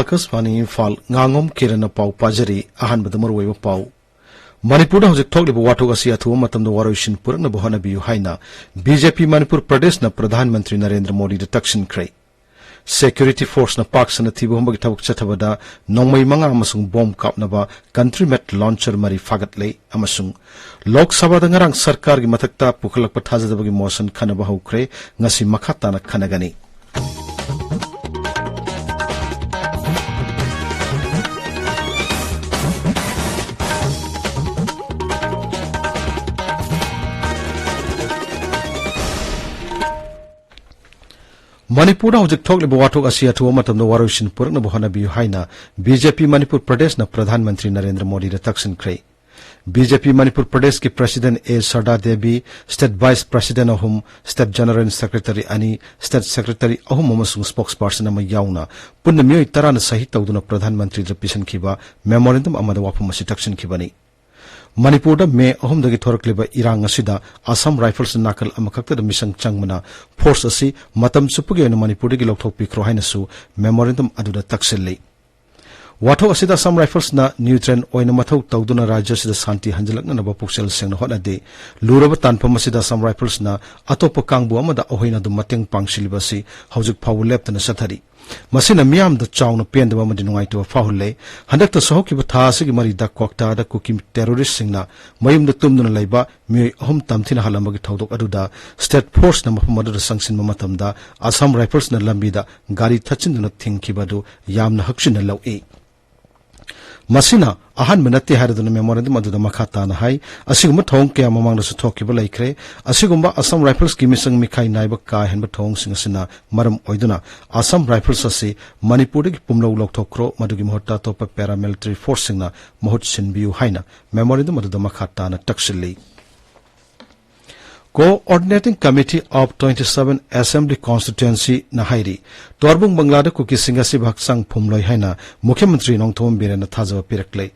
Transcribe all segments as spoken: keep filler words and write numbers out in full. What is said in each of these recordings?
ꯑꯥꯀꯥꯁꯕꯥꯅꯤ ꯏꯝꯐꯥꯜ, ꯉꯥꯉꯣꯝ ꯀꯤꯔꯟꯅ ꯄꯥꯎ ꯄꯥꯖꯔꯤ꯫ ꯑꯍꯥꯟꯕꯗ ꯃꯔꯨꯑꯣꯏꯕ ꯄꯥꯎ꯫ ꯃꯅꯤꯄꯨꯔꯗ ꯍꯧꯖꯤꯛ ꯊꯣꯛꯂꯤꯕ ꯋꯥꯊꯣꯛ ꯑꯁꯤ ꯑꯊꯨꯕ ꯃꯇꯝꯗ ꯋꯥꯔꯣꯏꯁꯤꯟ ꯄꯨꯔꯛꯅꯕ ꯍꯣꯠꯅꯕꯤꯌꯨ ꯍꯥꯏꯅ B J P Manipur ꯄ꯭ꯔꯗꯦꯁꯅ Pradhan Mantri Narendra ꯃꯣꯗꯤꯗ ꯇꯛꯁꯤꯟꯈ꯭ꯔꯦ꯫ Security ꯐꯣꯔꯁꯅ ꯄꯥꯛ ꯁꯟꯅ ꯊꯤꯕ ꯍꯨꯝꯕꯒꯤ ꯊꯕꯛ ꯆꯠꯊꯕꯗ ꯅꯣꯡꯃꯩ ꯃꯉꯥ ꯑꯃꯁꯨꯡ ꯕꯣꯝ ꯀꯥꯞꯅꯕ ꯀꯟꯇ꯭ꯔꯤ ꯃꯦꯗ ꯂꯣꯟꯆꯔ ꯃꯔꯤ ꯐꯥꯒꯠꯂꯦ ꯑꯃꯁꯨꯡ ꯂꯣꯛ ꯁꯚꯥꯗ ꯉꯔꯥꯡ ꯁꯔꯀꯥꯔꯒꯤ ꯃꯊꯛꯇ ꯄꯨꯈꯠꯂꯛꯄ ꯊꯥꯖꯗꯕꯒꯤ ꯃꯣꯁꯟ ꯈꯟꯅꯕ ꯍꯧꯈ꯭ꯔꯦ꯫ ꯉꯁꯤ ꯃꯈꯥ ꯇꯥꯅ ꯈꯟꯅꯒꯅꯤ꯫ ꯃꯅꯤꯄꯨꯔꯗ ꯍꯧꯖꯤꯛ ꯊꯣꯛꯂꯤꯕ ꯋꯥꯊꯣꯛ ꯑꯁꯤ ꯑꯊꯨꯕ ꯃꯇꯝꯗ ꯋꯥꯔꯣꯏꯁꯤꯟ ꯄꯨꯔꯛꯅꯕ ꯍꯣꯠꯅꯕꯤꯌꯨ ꯍꯥꯏꯅ B J P Manipur ꯄ꯭ꯔꯗꯦꯁꯅ Pradhan Mantri Narendra ꯃꯣꯗꯤꯗ ꯇꯛꯁꯤꯟꯈ꯭ꯔꯦ꯫ B J P Manipur ꯄ꯭ꯔꯗꯦꯁꯀꯤ ꯄ꯭ꯔꯁꯤꯗꯦꯟ ꯑꯦ ꯁꯔꯗꯥ ꯗꯦꯕꯤ, ꯁ꯭ꯇꯦꯠ ꯚꯥꯏꯁ ꯄ꯭ꯔꯁꯤꯗꯦꯟ ꯑꯍꯨꯝ, ꯁ꯭ꯇꯦꯠ ꯖꯦꯅꯔꯦꯜ ꯁꯦꯀ꯭ꯔꯦꯇꯔꯤ ꯑꯅꯤ, ꯁ꯭ꯇꯦꯠ ꯁꯦꯀ꯭ꯔꯦꯇꯔꯤ ꯑꯍꯨꯝ ꯑꯃꯁꯨꯡ ꯁ꯭ꯄꯣꯛꯁꯄꯔꯁꯟ ꯑꯃ ꯌꯥꯎꯅ ꯄꯨꯟꯅ ꯃꯤꯑꯣꯏ ꯇꯔꯥꯅ ꯁꯍꯤ ꯇꯧꯗꯨꯅ ꯄ꯭ꯔꯙꯥꯟ ꯃꯟꯇ꯭ꯔꯤꯗ ꯄꯤꯁꯤꯟꯈꯤꯕ ꯃꯦꯃꯣꯔꯦꯟꯗꯝ ꯑꯃꯗ ꯋꯥꯐꯝ ꯑꯁꯤ ꯇꯛꯁꯤꯟꯈꯤꯕꯅꯤ꯫ ꯃꯅꯤꯄꯨꯔꯗ ꯃꯦ ꯑꯍꯨꯝꯗꯒꯤ ꯊꯣꯔꯛꯂꯤꯕ ꯏꯔꯥꯡ ꯑꯁꯤꯗ ꯑꯁꯥꯝ ꯔꯥꯏꯐꯜꯁꯅ ꯅꯥꯀꯜ ꯑꯃꯈꯛꯇꯗ ꯃꯤꯆꯪ ꯆꯪꯕꯅ ꯐꯣꯔꯁ ꯑꯁꯤ ꯃꯇꯝ ꯆꯨꯞꯄꯒꯤ ꯑꯣꯏꯅ ꯃꯅꯤꯄꯨꯔꯗꯒꯤ ꯂꯧꯊꯣꯛꯄꯤꯈ꯭ꯔꯣ ꯍꯥꯏꯅꯁꯨ ꯃꯦꯃꯣꯔꯦꯟꯗꯝ ꯑꯗꯨꯗ ꯇꯛꯁꯤꯜꯂꯤ꯫ ꯋꯥꯊꯣꯛ ꯑꯁꯤꯗ ꯑꯁꯥꯝ ꯔꯥꯏꯐꯜꯁꯅ ꯅ꯭ꯌꯨꯇ꯭ꯔꯦꯟ ꯑꯣꯏꯅ ꯃꯊꯧ ꯇꯧꯗꯨꯅ ꯔꯥꯖ꯭ꯌ ꯑꯁꯤꯗ ꯁꯥꯟꯇꯤ ꯍꯟꯖꯤꯜꯂꯛꯅꯅꯕ ꯄꯨꯛꯆꯦꯜ ꯁꯦꯡꯅ ꯍꯣꯠꯅꯗꯦ꯫ ꯂꯨꯔꯕ ꯇꯥꯟꯐꯝ ꯑꯁꯤꯗ ꯑꯁꯥꯝ ꯔꯥꯏꯐꯜꯁꯅ ꯑꯇꯣꯞꯄ ꯀꯥꯡꯕꯨ ꯑꯃꯗ ꯑꯩꯈꯣꯏꯅ ꯑꯗꯨꯝ ꯃꯇꯦꯡ ꯄꯥꯡꯁꯤꯜꯂꯤꯕ ꯑꯁꯤ ꯍꯧꯖꯤꯛ ꯐꯥꯎꯕ ꯂꯦꯞꯇꯅ ꯆꯠꯊꯔꯤ꯫ ꯃꯁꯤꯅ ꯃꯤꯌꯥꯝꯗ ꯆꯥꯎꯅ ꯄꯦꯟꯗꯕ ꯑꯃꯗꯤ ꯅꯨꯡꯉꯥꯏꯇꯕ ꯐꯥꯎꯍꯜꯂꯦ꯫ ꯍꯟꯗꯛꯇ ꯁꯍꯣꯛꯈꯤꯕ ꯊꯥ ꯑꯁꯤꯒꯤ ꯃꯔꯤꯗ ꯀ꯭ꯋꯥꯛꯇꯥꯗ ꯀꯨꯀꯤ ꯇꯦꯔꯣꯔꯤꯁ꯭ꯠꯁꯤꯡꯅ ꯃꯌꯨꯝꯗ ꯇꯨꯝꯗꯨꯅ ꯂꯩꯕ ꯃꯤꯑꯣꯏ ꯑꯍꯨꯝ ꯇꯝꯊꯤꯅ ꯍꯥꯠꯂꯝꯕꯒꯤ ꯊꯧꯗꯣꯛ ꯑꯗꯨꯗ ꯁ꯭ꯇꯦꯠ ꯐꯣꯔꯁꯅ ꯃꯐꯝ ꯑꯗꯨꯗ ꯆꯪꯁꯤꯟꯕ ꯃꯇꯝꯗ ꯑꯁꯥꯝ ꯔꯥꯏꯐꯜꯁꯅ ꯂꯝꯕꯤꯗ ꯒꯥꯔꯤ ꯊꯠꯆꯤꯟꯗꯨꯅ ꯊꯤꯡꯈꯤꯕ ꯑꯗꯨ ꯌꯥꯝꯅ ꯍꯛꯆꯤꯟꯅ ꯂꯧꯏ꯫ ꯃꯁꯤꯅ ꯑꯍꯥꯟꯕ ꯅꯠꯇꯦ ꯍꯥꯏꯔꯗꯨꯅ ꯃꯦꯃꯣꯔꯦꯟꯗꯝ ꯑꯗꯨꯗ ꯃꯈꯥ ꯇꯥꯅ ꯍꯥꯏ, ꯑꯁꯤꯒꯨꯝꯕ ꯊꯧꯑꯣꯡ ꯀꯌꯥ ꯃꯃꯥꯡꯗꯁꯨ ꯊꯣꯛꯈꯤꯕ ꯂꯩꯈ꯭ꯔꯦ꯫ ꯑꯁꯤꯒꯨꯝꯕ ꯑꯁꯥꯝ ꯔꯥꯏꯐꯜꯁꯀꯤ ꯃꯤꯆꯪ ꯃꯤꯈꯥꯏ ꯅꯥꯏꯕ ꯀꯥ ꯍꯦꯟꯕ ꯊꯧꯑꯣꯡꯁꯤꯡ ꯑꯁꯤꯅ ꯃꯔꯝ ꯑꯣꯏꯗꯨꯅ ꯑꯁꯥꯝ ꯔꯥꯏꯐꯜꯁ ꯑꯁꯤ ꯃꯅꯤꯄꯨꯔꯗꯒꯤ ꯄꯨꯝꯂꯧ ꯂꯧꯊꯣꯛꯈ꯭ꯔꯣ, ꯃꯗꯨꯒꯤ ꯃꯍꯨꯠꯇ ꯑꯇꯣꯞꯄ ꯄꯦꯔꯥꯃꯤꯂꯤꯇꯔꯤ ꯐꯣꯔꯁꯁꯤꯡꯅ ꯃꯍꯨꯠ ꯁꯤꯟꯕꯤꯌꯨ ꯍꯥꯏꯅ ꯃꯦꯃꯣꯔꯦꯟꯗꯝ ꯑꯗꯨꯗ ꯃꯈꯥ ꯇꯥꯅ ꯇꯛꯁꯤꯜꯂꯤ꯫ Coordinating Committee of twenty-seven Assembly Constituency ꯅ ꯍꯥꯏꯔꯤ, ꯇꯣꯔꯕꯨꯡ ꯕꯪꯒ꯭ꯂꯥꯗ ꯀꯨꯀꯤꯁꯤꯡ ꯑꯁꯤꯕꯨ ꯍꯛꯆꯥꯡ ꯐꯨꯝꯂꯣꯏ ꯍꯥꯏꯅ ꯃꯨꯈ꯭ꯌ ꯃꯟꯇ꯭ꯔꯤ ꯅꯣꯡꯊꯣꯝꯕꯝ ꯕꯤꯔꯦꯟꯅ ꯊꯥꯖꯕ ꯄꯤꯔꯛꯂꯦ꯫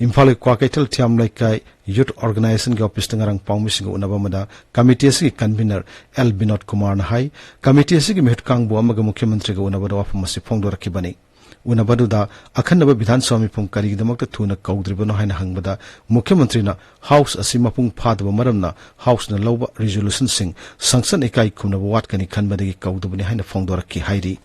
ꯏꯝꯐꯥꯜꯒꯤ ꯀ꯭ꯋꯥꯀꯩꯊꯦꯜ ꯊꯤꯌꯥꯝ ꯂꯩꯀꯥꯏ ꯌꯨꯊ ꯑꯣꯔꯒꯅꯥꯏꯖꯦꯁꯟꯒꯤ ꯑꯣꯐꯤꯁꯇ ꯉꯔꯥꯡ ꯄꯥꯎꯃꯤꯁꯤꯡꯒ ꯎꯅꯕ ꯑꯃꯗ ꯀꯃꯤꯇꯤ ꯑꯁꯤꯒꯤ ꯀꯟꯚꯤꯅꯔ ꯑꯦꯜ ꯕꯤꯅꯣꯗ ꯀꯨꯃꯥꯔꯅ ꯍꯥꯏ, ꯀꯃꯤꯇꯤ ꯑꯁꯤꯒꯤ ꯃꯤꯍꯨꯠ ꯀꯥꯡꯕꯨ ꯑꯃꯒ ꯃꯨꯈ꯭ꯌ ꯃꯟꯇ꯭ꯔꯤꯒ ꯎꯅꯕꯗ ꯋꯥꯐꯝ ꯑꯁꯤ ꯐꯣꯡꯗꯣꯔꯛꯈꯤꯕꯅꯤ꯫ ꯎꯅꯕꯗꯨꯗ ꯑꯈꯟꯅꯕ ꯕꯤꯙꯥꯟ ꯁꯚꯥ ꯃꯤꯐꯝ ꯀꯔꯤꯒꯤꯗꯃꯛꯇ ꯊꯨꯅ ꯀꯧꯗ꯭ꯔꯤꯕꯅꯣ ꯍꯥꯏꯅ ꯍꯪꯕꯗ, ꯃꯨꯈ꯭ꯌ ꯃꯟꯇ꯭ꯔꯤꯅ ꯍꯥꯎꯁ ꯑꯁꯤ ꯃꯄꯨꯡ ꯐꯥꯗꯕ ꯃꯔꯝꯅ ꯍꯥꯎꯁꯅ ꯂꯧꯕ ꯔꯤꯖꯣꯂꯨꯁꯟꯁꯤꯡ ꯁꯪꯁꯠꯅ ꯏꯀꯥꯏ ꯈꯨꯝꯅꯕ ꯋꯥꯠꯀꯅꯤ ꯈꯟꯕꯗꯒꯤ ꯀꯧꯗꯕꯅꯤ ꯍꯥꯏꯅ ꯐꯣꯡꯗꯣꯔꯛꯈꯤ ꯍꯥꯏꯔꯤ꯫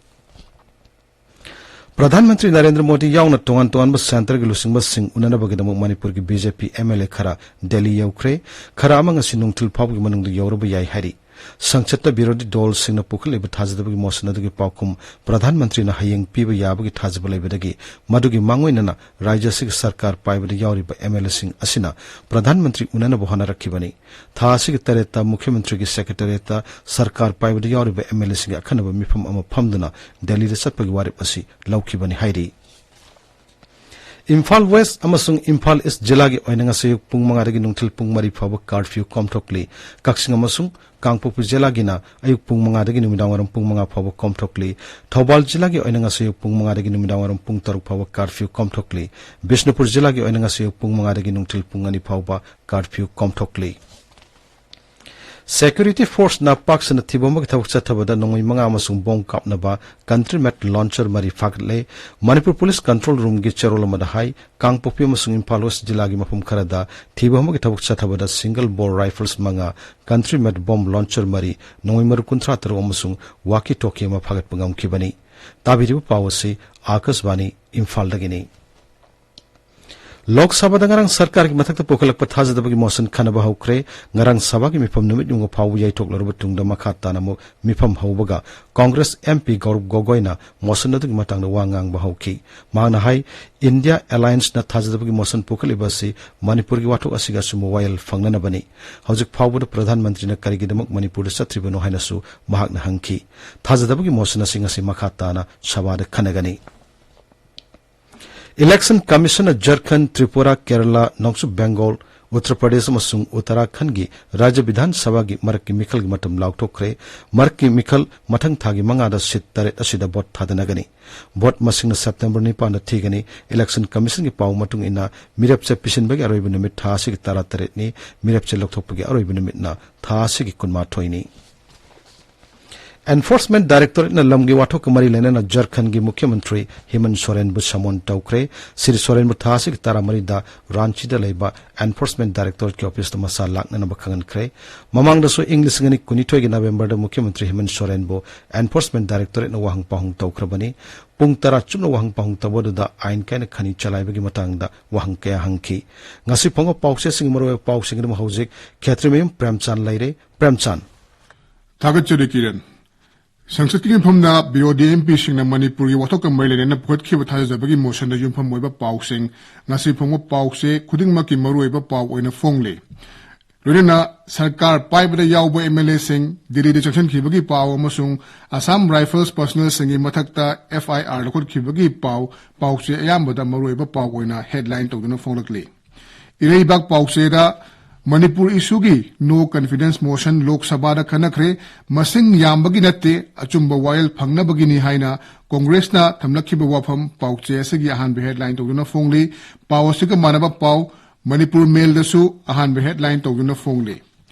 ꯄ꯭ꯔꯙꯥꯟ ꯃꯟꯇ꯭ꯔꯤ ꯅꯔꯦꯟꯗ꯭ꯔ ꯃꯣꯗꯤ ꯌꯥꯎꯅ ꯇꯣꯉꯥꯟ ꯇꯣꯉꯥꯟꯕ ꯁꯦꯟꯇꯔꯒꯤ ꯂꯨꯆꯤꯡꯕꯁꯤꯡ ꯎꯅꯅꯕꯒꯤꯗꯃꯛ ꯃꯅꯤꯄꯨꯔꯒꯤ ꯕꯤꯖꯦꯄꯤ ꯑꯦꯝ ꯑꯦꯜ ꯑꯦ ꯈꯔ ꯗꯦꯜꯂꯤ ꯌꯧꯈ꯭ꯔꯦ꯫ ꯈꯔ ꯑꯃ ꯉꯁꯤ ꯅꯨꯡꯊꯤꯜ ꯐꯥꯎꯕꯒꯤ ꯃꯅꯨꯡꯗ ꯌꯧꯔꯕ ꯌꯥꯏ ꯍꯥꯏꯔꯤ꯫ ꯁꯪꯁꯠꯇ ꯕꯤꯔꯣꯙꯤ ꯗꯣꯜꯁꯤꯡꯅ ꯄꯨꯈꯠꯂꯤꯕ ꯊꯥꯖꯗꯕꯒꯤ ꯃꯣꯁꯟ ꯑꯗꯨꯒꯤ ꯄꯥꯎꯈꯨꯝ ꯄ꯭ꯔꯙꯥꯟ ꯃꯟꯇ꯭ꯔꯤꯅ ꯍꯌꯦꯡ ꯄꯤꯕ ꯌꯥꯕꯒꯤ ꯊꯥꯖꯕ ꯂꯩꯕꯗꯒꯤ ꯃꯗꯨꯒꯤ ꯃꯥꯡꯑꯣꯏꯅꯅ ꯔꯥꯖ꯭ꯌ ꯑꯁꯤꯒꯤ ꯁꯔꯀꯥꯔ ꯄꯥꯏꯕꯗ ꯌꯥꯎꯔꯤꯕ ꯑꯦꯝ ꯑꯦꯜ ꯑꯦꯁꯤꯡ ꯑꯁꯤꯅ ꯄ꯭ꯔꯙꯥꯟ ꯃꯟꯇ꯭ꯔꯤ ꯎꯅꯅꯕ ꯍꯣꯠꯅꯔꯛꯈꯤꯕꯅꯤ꯫ ꯊꯥ ꯑꯁꯤꯒꯤ ꯇꯔꯦꯠꯇ ꯃꯨꯈ꯭ꯌ ꯃꯟꯇ꯭ꯔꯤꯒꯤ ꯁꯦꯀ꯭ꯔꯦꯇꯔꯤꯌꯦꯠꯇ ꯁꯔꯀꯥꯔ ꯄꯥꯏꯕꯗ ꯌꯥꯎꯔꯤꯕ ꯑꯦꯝ ꯑꯦꯜ ꯑꯦꯁꯤꯡꯒꯤ ꯑꯈꯟꯅꯕ ꯃꯤꯐꯝ ꯑꯃ ꯐꯝꯗꯨꯅ ꯗꯦꯜꯂꯤꯗ ꯆꯠꯄꯒꯤ ꯋꯥꯔꯦꯞ ꯑꯁꯤ ꯂꯧꯈꯤꯕꯅꯤ ꯍꯥꯏꯔꯤ꯫ ꯏꯝꯐꯥꯜ ꯋꯦꯁ ꯑꯃꯁꯨꯡ ꯏꯝꯐꯥꯜ ꯏꯁ ꯖꯤꯂꯥꯒꯤ ꯑꯣꯏꯅ ꯉꯁꯤ ꯑꯌꯨꯛ ꯄꯨꯡ ꯃꯉꯥꯗꯒꯤ ꯅꯨꯡꯊꯤꯜ ꯄꯨꯡ ꯃꯔꯤ ꯐꯥꯎꯕ ꯀꯥꯔꯐ꯭ꯌꯨ ꯀꯣꯝꯊꯣꯛꯂꯤ꯫ ꯀꯛꯆꯤꯡ ꯑꯃꯁꯨꯡ ꯀꯥꯡꯄꯣꯛꯄꯤ ꯖꯤꯂꯥꯒꯤꯅ ꯑꯌꯨꯛ ꯄꯨꯡ ꯃꯉꯥꯗꯒꯤ ꯅꯨꯃꯤꯗꯥꯡꯋꯥꯏꯔꯝ ꯄꯨꯡ ꯃꯉꯥ ꯐꯥꯎꯕ ꯀꯣꯝꯊꯣꯛꯂꯤ꯫ ꯊꯧꯕꯥꯜ ꯖꯤꯂꯥꯒꯤ ꯑꯣꯏꯅ ꯉꯁꯤ ꯑꯌꯨꯛ ꯄꯨꯡ ꯃꯉꯥꯗꯒꯤ ꯅꯨꯃꯤꯗꯥꯡꯋꯥꯏꯔꯝ ꯄꯨꯡ ꯇꯔꯨꯛ ꯐꯥꯎꯕ ꯀꯥꯔꯐ꯭ꯌꯨ ꯀꯣꯝꯊꯣꯛꯂꯤ꯫ ꯕꯤꯁꯅꯨꯄꯨꯔ ꯖꯤꯂꯥꯒꯤ ꯑꯣꯏꯅ ꯉꯁꯤ ꯑꯌꯨꯛ ꯄꯨꯡ ꯃꯉꯥꯗꯒꯤ ꯅꯨꯡꯊꯤꯜ ꯄꯨꯡ ꯑꯅꯤ ꯐꯥꯎꯕ ꯀꯥꯔꯐ꯭ꯌꯨ ꯀꯣꯝꯊꯣꯛꯂꯤ꯫ ꯁꯦꯀ꯭ꯌꯨꯔꯤꯇꯤ ꯐꯣꯔꯁꯅ ꯄꯥꯛ ꯁꯟꯅ ꯊꯤꯕ ꯑꯃꯒꯤ ꯊꯕꯛ ꯆꯠꯊꯕꯗ ꯅꯣꯡꯃꯩ ꯃꯉꯥ ꯑꯃꯁꯨꯡ ꯕꯣꯝ ꯀꯥꯞꯅꯕ ꯀꯟꯇ꯭ꯔꯤ ꯃꯦꯠ ꯂꯣꯟꯆꯔ ꯃꯔꯤ ꯐꯥꯒꯠꯂꯦ꯫ ꯃꯅꯤꯄꯨꯔ ꯄꯨꯂꯤꯁ ꯀꯟꯇ꯭ꯔꯣꯜ ꯔꯨꯝꯒꯤ ꯆꯦꯔꯣꯜ ꯑꯃꯗ ꯍꯥꯏ, ꯀꯥꯡꯄꯣꯛꯄꯤ ꯑꯃꯁꯨꯡ ꯏꯝꯐꯥꯜ ꯋꯦꯁ ꯖꯤꯂꯥꯒꯤ ꯃꯐꯝ ꯈꯔꯗ ꯊꯤꯕ ꯑꯃꯒꯤ ꯊꯕꯛ ꯆꯠꯊꯕꯗ ꯁꯤꯡꯒꯜ ꯕꯣꯔ ꯔꯥꯏꯐꯜꯁ ꯃꯉꯥ, ꯀꯟꯇ꯭ꯔꯤ ꯃꯦꯠ ꯕꯣꯝ ꯂꯣꯟꯆꯔ ꯃꯔꯤ, ꯅꯣꯡꯃꯩ ꯃꯔꯨ ꯀꯨꯟꯊ꯭ꯔꯥ ꯇꯔꯨꯛ ꯑꯃꯁꯨꯡ ꯋꯥꯀꯤ ꯇꯣꯀꯤ ꯑꯃ ꯐꯥꯒꯠꯄ ꯉꯝꯈꯤꯕꯅꯤ꯫ ꯇꯥꯕꯤꯔꯤꯕ ꯄꯥꯎ ꯑꯁꯤ ꯑꯥꯀꯥꯁꯕꯥꯅꯤ ꯏꯝꯐꯥꯜꯗꯒꯤꯅꯤ꯫ ꯂꯣꯛ ꯁꯚꯥꯗ ꯉꯔꯥꯡ ꯁꯔꯀꯥꯔꯒꯤ ꯃꯊꯛꯇ ꯄꯨꯈꯠꯂꯛꯄ ꯊꯥꯖꯗꯕꯒꯤ ꯃꯣꯁꯟ ꯈꯟꯅꯕ ꯍꯧꯈ꯭ꯔꯦ꯫ ꯉꯔꯥꯡ ꯁꯚꯥꯒꯤ ꯃꯤꯐꯝ ꯅꯨꯃꯤꯠ ꯌꯨꯡꯕ ꯐꯥꯎꯕ ꯌꯩꯊꯣꯛꯂꯔꯕ ꯇꯨꯡꯗ ꯃꯈꯥ ꯇꯥꯅ ꯑꯃꯨꯛ ꯃꯤꯐꯝ ꯍꯧꯕꯒ ꯀꯣꯡꯒ꯭ꯔꯦꯁ ꯑꯦꯝ ꯄꯤ ꯒꯧꯔꯕ ꯒꯣꯒꯣꯏꯅ ꯃꯣꯁꯟ ꯑꯗꯨꯒꯤ ꯃꯇꯥꯡꯗ ꯋꯥ ꯉꯥꯡꯕ ꯍꯧꯈꯤ꯫ ꯃꯍꯥꯛꯅ ꯍꯥꯏ, ꯏꯟꯗꯤꯌꯥ ꯑꯦꯂꯥꯌꯟꯁꯅ ꯊꯥꯖꯗꯕꯒꯤ ꯃꯣꯁꯟ ꯄꯨꯈꯠꯂꯤꯕ ꯑꯁꯤ ꯃꯅꯤꯄꯨꯔꯒꯤ ꯋꯥꯊꯣꯛ ꯑꯁꯤꯒ ꯑꯆꯨꯝꯕ ꯋꯥꯌꯦꯜ ꯐꯪꯅꯅꯕꯅꯤ꯫ ꯍꯧꯖꯤꯛ ꯐꯥꯎꯕꯗ ꯄ꯭ꯔꯙꯥꯟ ꯃꯟꯇ꯭ꯔꯤꯅ ꯀꯔꯤꯒꯤꯗꯃꯛ ꯃꯅꯤꯄꯨꯔꯗ ꯆꯠꯇ꯭ꯔꯤꯕꯅꯣ ꯍꯥꯏꯅꯁꯨ ꯃꯍꯥꯛꯅ ꯍꯪꯈꯤ꯫ ꯊꯥꯖꯗꯕꯒꯤ ꯃꯣꯁꯟ ꯑꯁꯤ ꯉꯁꯤ ꯃꯈꯥ ꯇꯥꯅ ꯁꯚꯥꯗ ꯈꯟꯅꯒꯅꯤ꯫ ꯏꯂꯦꯛꯁꯟ ꯀꯃꯤꯁꯟꯅ ꯖꯔꯈꯟ, ꯇ꯭ꯔꯤꯄꯨꯔꯥ, ꯀꯦꯔꯂꯥ, ꯅꯣꯡꯆꯨꯞ ꯕꯦꯡꯒꯣꯜ, ꯎꯠꯇꯔ ꯄ꯭ꯔꯗꯦꯁ ꯑꯃꯁꯨꯡ ꯎꯠꯇꯔꯥꯈꯟꯒꯤ ꯔꯥꯖ꯭ꯌ ꯕꯤꯙꯥꯟ ꯁꯚꯥꯒꯤ ꯃꯔꯛꯀꯤ ꯃꯤꯈꯜꯒꯤ ꯃꯇꯝ ꯂꯥꯎꯊꯣꯛꯈ꯭ꯔꯦ꯫ ꯃꯔꯛꯀꯤ ꯃꯤꯈꯜ ꯃꯊꯪ ꯊꯥꯒꯤ ꯃꯉꯥꯗ ꯁꯤꯠ ꯇꯔꯦꯠ ꯑꯁꯤꯗ ꯚꯣꯠ ꯊꯥꯗꯅꯒꯅꯤ꯫ ꯚꯣꯠ ꯃꯁꯤꯡꯅ ꯁꯦꯞꯇꯦꯝꯕꯔ ꯅꯤꯄꯥꯟꯗ ꯊꯤꯒꯅꯤ꯫ ꯏꯂꯦꯛꯁꯟ ꯀꯃꯤꯁꯟꯒꯤ ꯄꯥꯎ ꯃꯇꯨꯡ ꯏꯟꯅ ꯃꯤꯔꯦꯞꯆꯦ ꯄꯤꯁꯤꯟꯕꯒꯤ ꯑꯔꯣꯏꯕ ꯅꯨꯃꯤꯠ ꯊꯥ ꯑꯁꯤꯒꯤ ꯇꯔꯥꯇꯔꯦꯠꯅꯤ꯫ ꯃꯤꯔꯦꯞꯆꯦ ꯂꯧꯊꯣꯛꯄꯒꯤ ꯑꯔꯣꯏꯕ ꯅꯨꯃꯤꯠꯅ ꯊꯥ ꯑꯁꯤꯒꯤ ꯀꯨꯟꯃꯥꯊꯣꯏꯅꯤ꯫ Enforcement Directorate-ꯅ ꯂꯝꯒꯤ ꯋꯥꯊꯣꯛꯀ ꯃꯔꯤ ꯂꯩꯅꯅ ꯖꯔꯈꯟꯒꯤ ꯃꯨꯈ꯭ꯌ ꯃꯟꯇ꯭ꯔꯤ ꯍꯤꯃꯟ ꯁꯣꯔꯦꯟꯕꯨ ꯁꯃꯣꯟ ꯇꯧꯈ꯭ꯔꯦ꯫ ꯁ꯭ꯔꯤ ꯁꯣꯔꯦꯟꯕꯨ ꯊꯥ ꯑꯁꯤꯒꯤ ꯇꯔꯥꯃꯔꯤꯗ ꯔꯥꯟꯆꯤꯗ ꯂꯩꯕ Enforcement Directorate-ꯀꯤ ꯑꯣꯐꯤꯁꯇ ꯃꯁꯥ ꯂꯥꯛꯅꯅꯕ ꯈꯪꯍꯟꯈ꯭ꯔꯦ꯫ ꯃꯃꯥꯡꯗꯁꯨ ꯏꯪ ꯂꯤꯁꯤꯡ ꯑꯅꯤ ꯀꯨꯟꯅꯤꯊꯣꯏꯒꯤ ꯅꯕꯦꯝꯕꯔꯗ ꯃꯨꯈ꯭ꯌ ꯃꯟꯇ꯭ꯔꯤ ꯍꯤꯃꯟ ꯁꯣꯔꯦꯟꯕꯨ Enforcement Directorate-ꯅ ꯋꯥꯍꯪ ꯄꯥꯎꯍꯪ ꯇꯧꯈ꯭ꯔꯕꯅꯤ꯫ ꯄꯨꯡ ꯇꯔꯥ ꯆꯨꯞꯅ ꯋꯥꯍꯪ ꯄꯥꯎꯍꯪ ꯇꯧꯕ ꯑꯗꯨꯗ ꯑꯥꯏꯟ ꯀꯥꯏꯅ ꯈꯅꯤ ꯆꯂꯥꯏꯕꯒꯤ ꯃꯇꯥꯡꯗ ꯋꯥꯍꯪ ꯀꯌꯥ ꯍꯪꯈꯤ꯫ ꯉꯁꯤ ꯐꯣꯡꯕ ꯄꯥꯎꯆꯦꯁꯤꯡꯒꯤ ꯃꯔꯨꯑꯣꯏꯕ ꯄꯥꯎꯁꯤꯡꯒꯤꯗꯃꯛ ꯍꯧꯖꯤꯛ ꯈꯦꯇ꯭ꯔꯤꯃꯌꯨꯝ ꯄ꯭ꯔꯦꯝꯆꯥꯟ ꯂꯩꯔꯦ꯫ ꯄ꯭ꯔꯦꯝꯆꯥꯟ꯫ ꯊꯥꯒꯠꯆꯔꯤ ꯀꯤꯔꯟ꯫ ꯁꯪꯁꯠꯀꯤ ꯃꯤꯐꯝꯗ ꯕꯤꯔꯣꯙꯤ ꯑꯦꯝ ꯄꯤꯁꯤꯡꯅ ꯃꯅꯤꯄꯨꯔꯒꯤ ꯋꯥꯊꯣꯛꯀ ꯃꯔꯤ ꯂꯩꯅꯅ ꯄꯨꯈꯠꯈꯤꯕ ꯊꯥꯖꯗꯕꯒꯤ ꯃꯣꯁꯟꯗ ꯌꯨꯝꯐꯝ ꯑꯣꯏꯕ ꯄꯥꯎꯁꯤꯡ꯫ ꯉꯁꯤ ꯐꯣꯡꯕ ꯄꯥꯎꯁꯦ ꯈꯨꯗꯤꯡꯃꯛꯀꯤ ꯃꯔꯨꯑꯣꯏꯕ ꯄꯥꯎ ꯑꯣꯏꯅ ꯐꯣꯡꯂꯤ꯫ ꯂꯣꯏꯅꯅ ꯁꯔꯀꯥꯔ ꯄꯥꯏꯕꯗ ꯌꯥꯎꯕ ꯑꯦꯝ ꯑꯦꯜ ꯑꯦꯁꯤꯡ ꯗꯤꯜꯂꯤꯗ ꯆꯪꯁꯤꯟꯈꯤꯕꯒꯤ ꯄꯥꯎ ꯑꯃꯁꯨꯡ ꯑꯁꯥꯝ ꯔꯥꯏꯐꯜꯁ ꯄꯔꯁꯅꯦꯜꯁꯤꯡꯒꯤ ꯃꯊꯛꯇ ꯑꯦꯐ ꯑꯥꯏ ꯑꯥꯔ ꯂꯧꯈꯠꯈꯤꯕꯒꯤ ꯄꯥꯎ, ꯄꯥꯎꯁꯦ ꯑꯌꯥꯝꯕꯗ ꯃꯔꯨꯑꯣꯏꯕ ꯄꯥꯎ ꯑꯣꯏꯅ ꯍꯦꯗꯂꯥꯏꯟ ꯇꯧꯗꯨꯅ ꯐꯣꯡꯂꯛꯂꯤ꯫ ꯏꯔꯩꯕꯥꯛ ꯄꯥꯎꯆꯦꯗ ꯃꯅꯤꯄꯨꯔ ꯏꯁꯨꯒꯤ ꯅꯣ ꯀꯟꯐꯤꯗꯦꯟꯁ ꯃꯣꯁꯟ ꯂꯣꯛ ꯁꯚꯥꯗ ꯈꯟꯅꯈ꯭ꯔꯦ꯫ ꯃꯁꯤꯡ ꯌꯥꯝꯕꯒꯤ ꯅꯠꯇꯦ, ꯑꯆꯨꯝꯕ ꯋꯥꯌꯦꯜ ꯐꯪꯅꯕꯒꯤꯅꯤ ꯍꯥꯏꯅ ꯀꯣꯡꯒ꯭ꯔꯦꯁꯅ ꯊꯝꯂꯛꯈꯤꯕ ꯋꯥꯐꯝ ꯄꯥꯎꯆꯦ ꯑꯁꯤꯒꯤ ꯑꯍꯥꯟꯕ ꯍꯦꯗꯂꯥꯏꯟ ꯇꯧꯗꯨꯅ ꯐꯣꯡꯂꯤ꯫ ꯄꯥꯎ ꯑꯁꯤꯒ ꯃꯥꯟꯅꯕ ꯄꯥꯎ ꯃꯅꯤꯄꯨꯔ ꯃꯦꯜꯗꯁꯨ ꯑꯍꯥꯟꯕ ꯍꯦꯗꯂꯥꯏꯟ ꯇꯧꯗꯨꯅ ꯐꯣꯡꯂꯤ꯫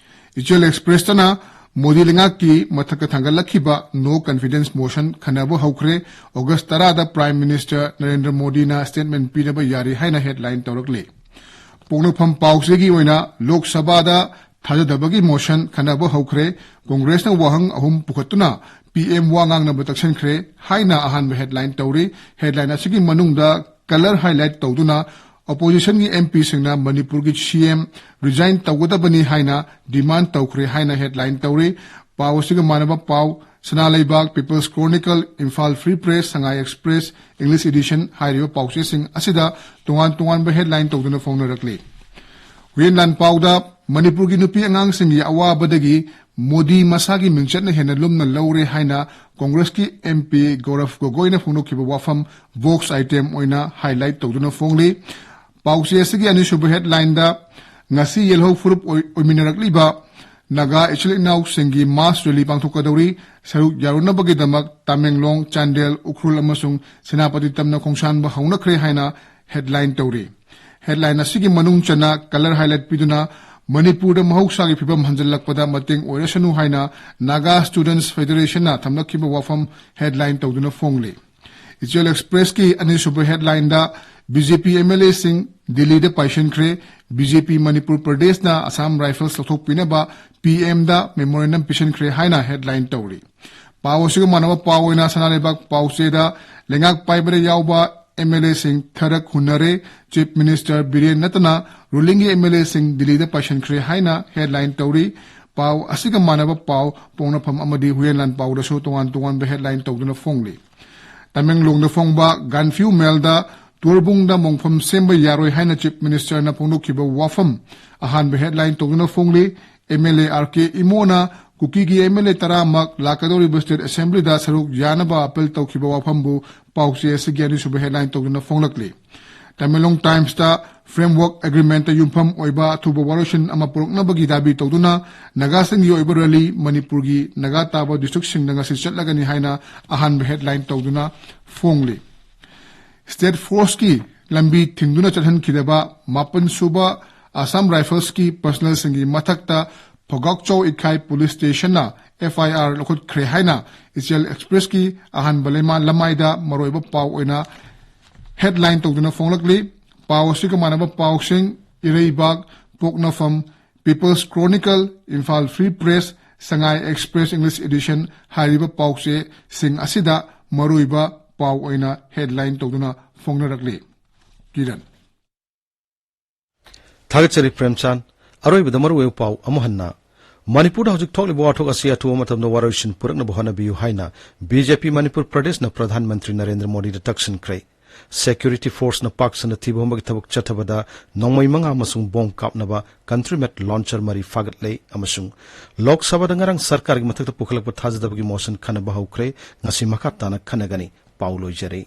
ꯏꯆꯦꯜ ꯑꯦꯛꯁꯄ꯭ꯔꯦꯁꯇꯅ ꯃꯣꯗꯤ ꯂꯩꯉꯥꯛꯀꯤ ꯃꯊꯛꯇ ꯊꯥꯡꯒꯠꯂꯛꯈꯤꯕ ꯅꯣ ꯀꯟꯐꯤꯗꯦꯟꯁ ꯃꯣꯁꯟ ꯈꯟꯅꯕ ꯍꯧꯈ꯭ꯔꯦ꯫ ꯑꯣꯒꯁ ꯇꯔꯥꯗ ꯄ꯭ꯔꯥꯏꯝ ꯃꯤꯅꯤꯁꯇꯔ ꯅꯔꯦꯟꯗ꯭ꯔ ꯃꯣꯗꯤꯅ ꯁ꯭ꯇꯦꯠꯃꯦꯟ ꯄꯤꯅꯕ ꯌꯥꯔꯤ ꯍꯥꯏꯅ ꯍꯦꯗꯂꯥꯏꯟ ꯇꯧꯔꯛꯂꯤ꯫ ꯄꯣꯛꯅꯐꯝ ꯄꯥꯎꯆꯦꯒꯤ ꯑꯣꯏꯅ ꯂꯣꯛ ꯁꯚꯥꯗ ꯊꯥꯖꯗꯕꯒꯤ ꯃꯣꯁꯟ ꯈꯟꯅꯕ ꯍꯧꯈ꯭ꯔꯦ꯫ ꯀꯣꯡꯒ꯭ꯔꯦꯁꯅ ꯋꯥꯍꯪ ꯑꯍꯨꯝ ꯄꯨꯈꯠꯇꯨꯅ ꯄꯤ ꯑꯦꯝ ꯋꯥ ꯉꯥꯡꯅꯕ ꯇꯛꯁꯤꯟꯈ꯭ꯔꯦ ꯍꯥꯏꯅ ꯑꯍꯥꯟꯕ ꯍꯦꯗꯂꯥꯏꯟ ꯇꯧꯔꯤ꯫ ꯍꯦꯗꯂꯥꯏꯟ ꯑꯁꯤꯒꯤ ꯃꯅꯨꯡꯗ ꯀꯂꯔ ꯍꯥꯏꯂꯥꯏꯠ ꯇꯧꯗꯨꯅ ꯑꯣꯄꯣꯖꯤꯁꯟꯒꯤ ꯑꯦꯝ ꯄꯤꯁꯤꯡꯅ ꯃꯅꯤꯄꯨꯔꯒꯤ ꯁꯤ ꯑꯦꯝ ꯔꯤꯖꯥꯏꯟ ꯇꯧꯒꯗꯕꯅꯤ ꯍꯥꯏꯅ ꯗꯤꯃꯥꯟ ꯇꯧꯈ꯭ꯔꯦ ꯍꯥꯏꯅ ꯍꯦꯗꯂꯥꯏꯟ ꯇꯧꯔꯤ꯫ ꯄꯥꯎ ꯑꯁꯤꯒ ꯃꯥꯟꯅꯕ ꯄꯥꯎ ꯁꯅꯥ ꯂꯩꯕꯥꯛ, peoples chronicle, Imphal free press, ꯁꯉꯥꯏ ꯑꯦꯛꯁꯄ꯭ꯔꯦꯁ, ꯏꯪꯂꯤꯁ ꯏꯗꯤꯁꯟ ꯍꯥꯏꯔꯤꯕ ꯄꯥꯎꯆꯦꯁꯤꯡ ꯑꯁꯤꯗ ꯇꯣꯉꯥꯟ ꯇꯣꯉꯥꯟꯕ ꯍꯦꯗꯂꯥꯏꯟ ꯇꯧꯗꯨꯅ ꯐꯣꯡꯅꯔꯛꯂꯤ꯫ ꯍꯨꯏꯌꯦꯟ ꯂꯥꯟꯄꯥꯎꯗ ꯃꯅꯤꯄꯨꯔꯒꯤ ꯅꯨꯄꯤ ꯑꯉꯥꯡꯁꯤꯡꯒꯤ ꯑꯋꯥꯕꯗꯒꯤ ꯃꯣꯗꯤ ꯃꯁꯥꯒꯤ ꯃꯤꯡꯆꯠꯅ ꯍꯦꯟꯅ ꯂꯨꯝꯅ ꯂꯧꯔꯦ ꯍꯥꯏꯅ ꯀꯣꯡꯒ꯭ꯔꯦꯁꯀꯤ ꯑꯦꯝ ꯄꯤ ꯒꯧꯔꯚ ꯒꯣꯒꯣꯏꯅ ꯐꯣꯡꯗꯣꯛꯈꯤꯕ ꯋꯥꯐꯝ ꯕꯣꯛꯁ ꯑꯥꯏꯇꯦꯝ ꯑꯣꯏꯅ ꯍꯥꯏꯂꯥꯏꯠ ꯇꯧꯗꯨꯅ ꯐꯣꯡꯂꯤ꯫ ꯄꯥꯎꯆꯦ ꯑꯁꯤꯒꯤ ꯑꯅꯤꯁꯨꯕ ꯍꯦꯗꯂꯥꯏꯟꯗ ꯉꯁꯤ ꯌꯦꯜꯍꯧ ꯐꯨꯔꯨꯞ ꯑꯣꯏ-, ꯑꯣꯏꯃꯤꯟꯅꯔꯛꯂꯤꯕ ꯅꯥꯒꯥ ꯏꯆꯤꯜ ꯏꯅꯥꯎꯁꯤꯡꯒꯤ ꯃꯥꯁ ꯔꯦꯂꯤ ꯄꯥꯡꯊꯣꯛꯀꯗꯧꯔꯤ꯫ ꯁꯔꯨꯛ ꯌꯥꯔꯨꯅꯕꯒꯤꯗꯃꯛ ꯇꯥꯃꯦꯡꯂꯣꯡ, ꯆꯥꯟꯗꯦꯜ, ꯎꯈ꯭ꯔꯨꯜ ꯑꯃꯁꯨꯡ ꯁꯦꯅꯥꯄꯇꯤ ꯇꯝꯅ ꯈꯣꯡꯁꯥꯟꯕ ꯍꯧꯅꯈ꯭ꯔꯦ ꯍꯥꯏꯅ ꯍꯦꯗꯂꯥꯏꯟ ꯇꯧꯔꯤ꯫ ꯍꯦꯗꯂꯥꯏꯟ ꯑꯁꯤꯒꯤ ꯃꯅꯨꯡ ꯆꯟꯅ ꯀꯂꯔ ꯍꯥꯏꯂꯥꯏꯠ ꯄꯤꯗꯨꯅ ꯃꯅꯤꯄꯨꯔꯗ ꯃꯍꯧꯁꯥꯒꯤ ꯐꯤꯕꯝ ꯍꯟꯖꯤꯜꯂꯛꯄꯗ ꯃꯇꯦꯡ ꯑꯣꯏꯔꯁꯅꯨ ꯍꯥꯏꯅ ꯅꯥꯒꯥ ꯁ꯭ꯇꯨꯗꯦꯟꯠꯁ ꯐꯦꯗꯔꯦꯁꯟꯅ ꯊꯝꯂꯛꯈꯤꯕ ꯋꯥꯐꯝ ꯍꯦꯗꯂꯥꯏꯟ ꯇꯧꯗꯨꯅ ꯐꯣꯡꯂꯤ꯫ ꯏꯆꯦꯜ ꯑꯦꯛꯁꯄ꯭ꯔꯦꯁꯀꯤ ꯑꯅꯤꯁꯨꯕ ꯍꯦꯗꯂꯥꯏꯟꯗ B J P M L ꯑꯦꯁꯤꯡ ꯗꯤꯜꯂꯤꯗ ꯄꯥꯏꯁꯤꯟꯈ꯭ꯔꯦ, ꯕꯤ ꯖꯦ ꯄꯤ ꯃꯅꯤꯄꯨꯔ ꯄ꯭ꯔꯗꯦꯁꯅ ꯑꯁꯥꯝ ꯔꯥꯏꯐꯜꯁ ꯂꯧꯊꯣꯛꯄꯤꯅꯕ ꯄꯤ ꯑꯦꯝꯗ ꯃꯦꯃꯣꯔꯦꯟꯗꯝ ꯄꯤꯁꯤꯟꯈ꯭ꯔꯦ ꯍꯥꯏꯅ ꯍꯦꯗꯂꯥꯏꯟ ꯇꯧꯔꯤ꯫ ꯄꯥꯎ ꯑꯁꯤꯒ ꯃꯥꯟꯅꯕ ꯄꯥꯎ ꯑꯣꯏꯅ ꯁꯅꯥ ꯂꯩꯕꯥꯛ ꯄꯥꯎꯆꯦꯗ ꯂꯩꯉꯥꯛ ꯄꯥꯏꯕꯗ ꯌꯥꯎꯕ ꯑꯦꯝ ꯑꯦꯜ ꯑꯦꯁꯤꯡ ꯊꯔꯛ ꯍꯨꯟꯅꯔꯦ, ꯆꯤꯐ ꯃꯤꯅꯤꯁꯇꯔ ꯕꯤꯔꯦꯟ ꯅꯠꯇꯅ ꯔꯨꯂꯤꯡꯒꯤ ꯑꯦꯝ ꯑꯦꯜ ꯑꯦꯁꯤꯡ ꯗꯤꯜꯂꯤꯗ ꯄꯥꯏꯁꯤꯟꯈ꯭ꯔꯦ ꯍꯥꯏꯅ ꯍꯦꯗꯂꯥꯏꯟ ꯇꯧꯔꯤ꯫ ꯄꯥꯎ ꯑꯁꯤꯒ ꯃꯥꯟꯅꯕ ꯄꯥꯎ ꯄꯣꯛꯅꯐꯝ ꯑꯃꯗꯤ ꯍꯨꯌꯦꯟ ꯂꯥꯟ ꯄꯥꯎꯗꯁꯨ ꯇꯣꯉꯥꯟ ꯇꯣꯉꯥꯟꯕ ꯍꯦꯗꯂꯥꯏꯟ ꯇꯧꯗꯨꯅ ꯐꯣꯡꯂꯤ꯫ ꯇꯃꯦꯡꯂꯣꯡꯗ ꯐꯣꯡꯕ ꯒꯥꯟꯐ꯭ꯌꯨ ꯃꯦꯜꯗ ꯇꯣꯔꯕꯨꯡꯗ ꯃꯣꯡꯐꯝ ꯁꯦꯝꯕ ꯌꯥꯔꯣꯏ ꯍꯥꯏꯅ ꯆꯤꯐ ꯃꯤꯅꯤꯁꯇꯔꯅ ꯐꯣꯡꯗꯣꯛꯈꯤꯕ ꯋꯥꯐꯝ ꯑꯍꯥꯟꯕ ꯍꯦꯗꯂꯥꯏꯟ ꯇꯧꯗꯨꯅ ꯐꯣꯡꯂꯤ꯫ M L A R K ꯏꯃꯣꯅ ꯀꯨꯀꯤꯒꯤ ꯑꯦꯝ ꯑꯦꯜ ꯑꯦ ꯇꯔꯥꯃꯛ ꯂꯥꯛꯀꯗꯧꯔꯤꯕ ꯁ꯭ꯇꯦꯠ ꯑꯦꯁꯦꯝꯕ꯭ꯂꯤꯗ ꯁꯔꯨꯛ ꯌꯥꯅꯕ ꯑꯥꯄꯤꯜ ꯇꯧꯈꯤꯕ ꯋꯥꯐꯝꯕꯨ ꯄꯥꯎꯆꯦ ꯑꯁꯤꯒꯤ ꯑꯅꯤꯁꯨꯕ ꯍꯦꯗꯂꯥꯏꯟ ꯇꯧꯗꯨꯅ ꯐꯣꯡꯂꯛꯂꯤ꯫ ꯇꯃꯦꯡꯂꯣꯡ ꯇꯥꯏꯝꯁꯇ ꯐ꯭ꯔꯦꯝꯋꯔꯛ ꯑꯦꯒ꯭ꯔꯤꯃꯦꯟꯠꯇ ꯌꯨꯝꯐꯝ ꯑꯣꯏꯕ ꯑꯊꯨꯕ ꯋꯥꯔꯣꯏꯁꯤꯟ ꯑꯃ ꯄꯨꯔꯛꯅꯕꯒꯤ ꯗꯥꯕꯤ ꯇꯧꯗꯨꯅ ꯅꯥꯒꯥꯁꯤꯡꯒꯤ ꯑꯣꯏꯕ ꯔꯦꯂꯤ ꯃꯅꯤꯄꯨꯔꯒꯤ ꯅꯥꯒꯥ ꯇꯥꯕ ꯗꯤꯁꯇ꯭ꯔꯤꯛꯁꯤꯡꯗ ꯉꯁꯤ ꯆꯠꯂꯒꯅꯤ ꯍꯥꯏꯅ ꯑꯍꯥꯟꯕ ꯍꯦꯗꯂꯥꯏꯟ ꯇꯧꯗꯨꯅ ꯐꯣꯡꯂꯤ꯫ ꯁ꯭ꯇꯦꯠ ꯐꯣꯔꯁꯀꯤ ꯂꯝꯕꯤ ꯊꯤꯡꯗꯨꯅ ꯆꯠꯍꯟꯈꯤꯗꯕ ꯃꯥꯄꯟ ꯁꯨꯕ ꯑꯁꯥꯝ ꯔꯥꯏꯐꯜꯁꯀꯤ ꯄꯔꯁꯅꯦꯜꯁꯤꯡꯒꯤ ꯃꯊꯛꯇ ꯐꯣꯒꯥꯛꯆꯧ ꯏꯈꯥꯏ ꯄꯨꯂꯤꯁ ꯁ꯭ꯇꯦꯁꯟꯅ ꯑꯦꯐ ꯑꯥꯏ ꯑꯥꯔ ꯂꯧꯈꯠꯈ꯭ꯔꯦ ꯍꯥꯏꯅ ꯏꯆꯦꯜ ꯑꯦꯛꯁꯄ꯭ꯔꯦꯁꯀꯤ ꯑꯍꯥꯟꯕ ꯂꯩꯃꯥ-, ꯂꯃꯥꯏꯗ ꯃꯔꯨꯑꯣꯏꯕ ꯄꯥꯎ ꯑꯣꯏꯅ ꯍꯦꯗꯂꯥꯏꯟ ꯇꯧꯗꯨꯅ ꯐꯣꯡꯂꯛꯂꯤ꯫ ꯄꯥꯎ ꯑꯁꯤꯒ ꯃꯥꯟꯅꯕ ꯄꯥꯎꯁꯤꯡ ꯏꯔꯩꯕꯥꯛ, ꯄꯣꯛꯅꯐꯝ, peoples chronicle, Imphal free press, ꯁꯉꯥꯏ ꯑꯦꯛꯁꯄ꯭ꯔꯦꯁ ꯏꯪꯂꯤꯁ ꯏꯗꯤꯁꯟ ꯍꯥꯏꯔꯤꯕ ꯄꯥꯎꯆꯦꯁꯤꯡ ꯑꯁꯤꯗ ꯃꯔꯨꯑꯣꯏꯕ ꯄꯥꯎ ꯑꯣꯏꯅ ꯍꯦꯗꯂꯥꯏꯟ ꯇꯧꯗꯨꯅ ꯐꯣꯡꯅꯔꯛꯂꯤ꯫ ꯀꯤꯔꯟ꯫ ꯊꯥꯒꯠꯆꯔꯤ ꯄ꯭ꯔꯦꯝꯆꯥꯟ꯫ ꯑꯔꯣꯏꯕꯗ ꯃꯔꯨꯑꯣꯏꯕ ꯄꯥꯎ ꯑꯃꯨꯛ ꯍꯟꯅ꯫ ꯃꯅꯤꯄꯨꯔꯗ ꯍꯧꯖꯤꯛ ꯊꯣꯛꯂꯤꯕ ꯋꯥꯊꯣꯛ ꯑꯁꯤ ꯑꯊꯨꯕ ꯃꯇꯝꯗ ꯋꯥꯔꯣꯏꯁꯤꯟ ꯄꯨꯔꯛꯅꯕ ꯍꯣꯠꯅꯕꯤꯌꯨ ꯍꯥꯏꯅ B J P Manipur ꯄ꯭ꯔꯗꯦꯁꯅ Pradhan Mantri Narendra ꯃꯣꯗꯤꯗ ꯇꯛꯁꯤꯟꯈ꯭ꯔꯦ꯫ Security ꯐꯣꯔꯁꯅ ꯄꯥꯛ ꯁꯟꯅ ꯊꯤꯕ ꯍꯨꯝꯕꯒꯤ ꯊꯕꯛ ꯆꯠꯊꯕꯗ ꯅꯣꯡꯃꯩ ꯃꯉꯥ ꯑꯃꯁꯨꯡ ꯕꯣꯝ ꯀꯥꯞꯅꯕ ꯀꯟꯇ꯭ꯔꯤ ꯃꯦꯗ ꯂꯣꯟꯆꯔ ꯃꯔꯤ ꯐꯥꯒꯠꯂꯦ ꯑꯃꯁꯨꯡ ꯂꯣꯛ ꯁꯚꯥꯗ ꯉꯔꯥꯡ ꯁꯔꯀꯥꯔꯒꯤ ꯃꯊꯛꯇ ꯄꯨꯈꯠꯂꯛꯄ ꯊꯥꯖꯗꯕꯒꯤ ꯃꯣꯁꯟ ꯈꯟꯅꯕ ꯍꯧꯈ꯭ꯔꯦ꯫ ꯉꯁꯤ ꯃꯈꯥ ꯇꯥꯅ ꯈꯟꯅꯒꯅꯤ꯫ ꯄꯥꯎ ꯂꯣꯏꯖꯔꯦ꯫